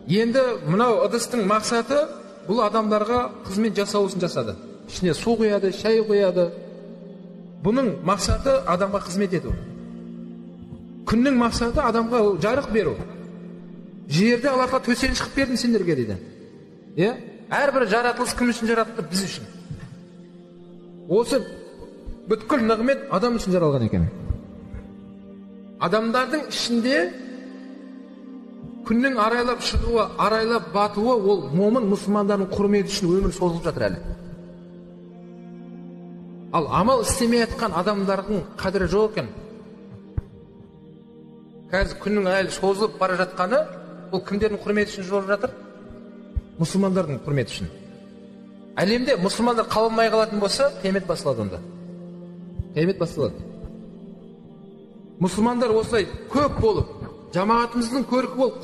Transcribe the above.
Енді мынау ыдыстың мақсаты бұл адамдарға қызмет жасау үшін жасады. Ішіне су құяды, шай құяды. Бұның мақсаты адамға қызмет ету. Күннің мақсаты адамға жарық беру. Жерді Алла Тағала төсеніш қылып бердім сендерге дейді. Иә? Әрбір жаратылыс кім үшін жаратылды? Біз үшін. Осы бүткіл нығмет адам үшін жаралған екен. Адамдардың ішінде күннің арайлап шығуы, арайлап батуы ол момын мұсылмандардың құрметі үшін өмір созылып жатыр әлі. Ал амал істемей жатқан адамдардың қадірі жоқ екен. Қазір күннің әлі созылып бара жатқаны бұл кімдердің құрметі үшін жолып жатыр? Мұсылмандардың құрметі үшін. Әлемде мұсылмандар қалмай қалатын болса, қиямет басталады онда. Қиямет басталады. Мұсылмандар осылай көп болып, жамағатымыздың көркі болып,